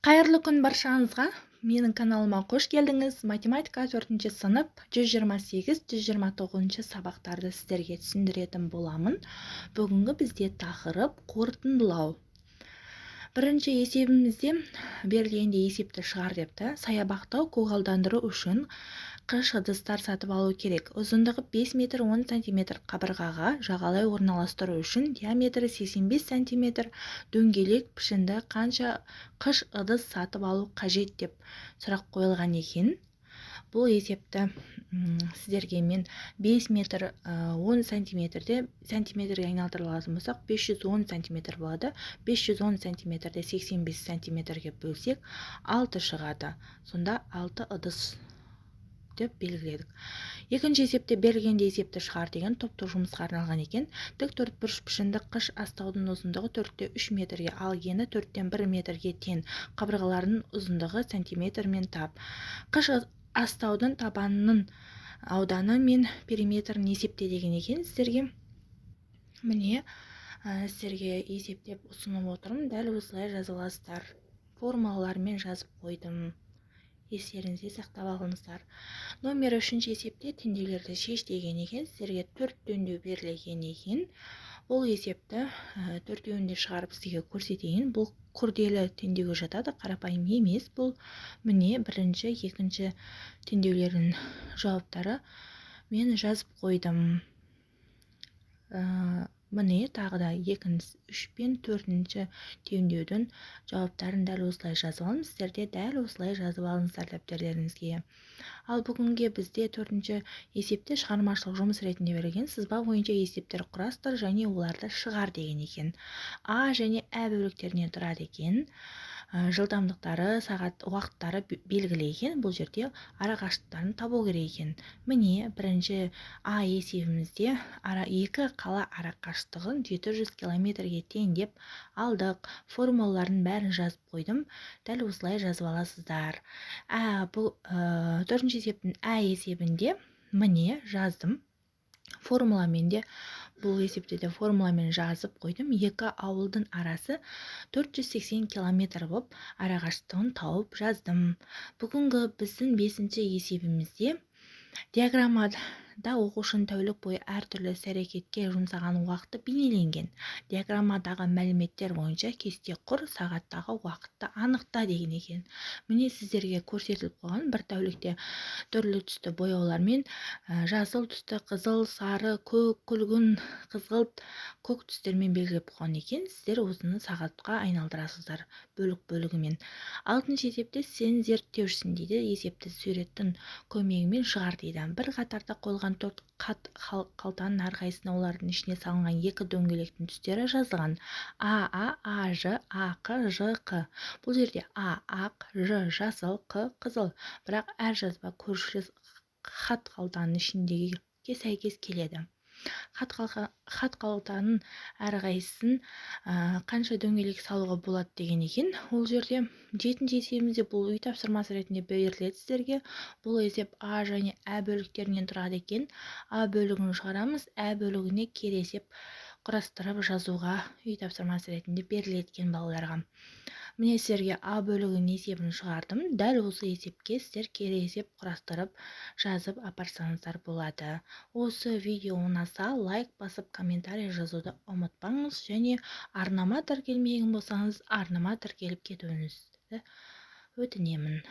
Қайырлы күн баршаңызға! Менің каналыма қош келдіңіз. Математика, 4 сынып, 128-129 сабақтарды сіздерге түсіндіретін боламын. Бүгінгі бізде тақырып — қорытындылау. Бірінші есебімізде берілгенде есепті шығар депті. Саябақты көгалдандыру үшін қыш ыдыстар сатып алу керек. Ұзындығы 5 метр 10 сантиметр қабырғаға жағалай орналастыру үшін диаметрі 85 сантиметр дөңгелек пішінді қанша қыш ыдыс сатып алу қажет деп сұрақ қойылған екен. Бұл есепті сіздерге мен 5 метр 10 сантиметрде сантиметрге айналдырылатын болсақ, 510 сантиметр болады. 510 сантиметрде 85 сантиметрге бөлсек, 6 шығады. Сонда 6 ыдыс деп белгіледік. Екінші есепте берілгенде есепті шығар деген, топтық жұмысқа арналған екен. Тік төртбұрыш пішінді қыш астаудың ұзындығы 4,3 метрге, ал ені 1,4 метрге тең қабырғаларының ұзындығы сантиметрмен тап. Қыш астаудың табанының ауданы мен периметрін есепте деген екен сіздерге. Міне, сіздерге есептеп ұсынып отырмын. Дәл осылай жаза аласыздар. Формулалармен жазып қойдым, естеріңізде сақтап алыңыздар. Номер 3 есепте теңдеулерді шеш деген екен. Сіздерге төрт теңдеу берілген екен. Бұл есепті төртеуін де шығарып, сізге көрсетейін. Бұл күрделі теңдеуге жатады, қарапайым емес бұл. Міне, бірінші, екінші теңдеулердің жауаптары мен жазып қойдым. Міне, тағы да екінші, үш пен төртінші теңдеудің жауаптарын дәл осылай жазып аламын. Сіздер де дәл осылай жазып алыңыздар дәптерлеріңізге. Ал бүгінге бізде төртінші есепте шығармашылық жұмыс ретінде берілген: сызба бойынша есептер құрастыр және оларды шығар деген екен. А және ә бөліктерінен тұрады екен. Жылдамдықтары, сағат уақыттары белгілі екен. Бұл жерде ара қашықтықтарын табу керек екен. Міне, бірінші а есебімізде ара, екі қала ара қашықтығын 700 километрге тең деп алдық. Формулалардың бәрін жазып қойдым, дәл осылай жазып аласыздар. Ә, бұл төртінші есептің ә есебінде, міне, жаздым формуламен де. Бұл есепте де формуламен жазып қойдым. Екі ауылдың арасы 480 километр болып, арақашықтығын тауып жаздым. Бүгінгі біздің бесінші есебімізде диаграммада оқушының тәулік бойы әртүрлі іс-әрекетке жұмсаған уақыты бейнеленген. Диаграммадағы мәліметтер бойынша кесте құр, сағаттағы уақытты анықта деген екен. Міне, сіздерге көрсетіліп қойған. Бір тәулікте түрлі түсті бояулармен, жасыл түсті, қызыл, сары, көк, күлгін, қызғылт, көк түстермен белгілеп қойған екен. Сіздер осыны сағатқа айналдырасыздар бөлік бөлігімен. Алтыншы есепте сен зерттеушісің дейді. Есепті суреттің көмегімен шығар дейді. Бір қатарда қойылған төрт хат қалтаның әрқайсысына олардың ішіне салынған екі дөңгелектің түстері жазылған: А А, А Ж, А Қ, Ж Қ. Бұл жерде А ақ, Ж жасыл, Қ қызыл, бірақ әр жазба көршілес хат қалтаның ішіндегіге сәйкес келеді. Хат қалтаның әрқайсысын қанша дөңгелек салуға болады деген екен ол жерде. Жетінші есебімізде, бұл үй тапсырмасы ретінде беріледі сіздерге. Бұл есеп а және ә бөліктерінен тұрады екен. А бөлігін шығарамыз, ә бөлігіне кері есеп құрастырып жазуға үй тапсырмасы ретінде беріледі екен балаларға. Міне, сіздерге а бөлігінің есебін шығардым. Дәл осы есепке сіздер кері есеп құрастырып, жазып апарсаңыздар болады. Осы видео ұнаса, лайк басып, комментарий жазуды ұмытпаңыз және арнама тіркелмеген болсаңыз, арнама тіркеліп кетуіңізді өтінемін.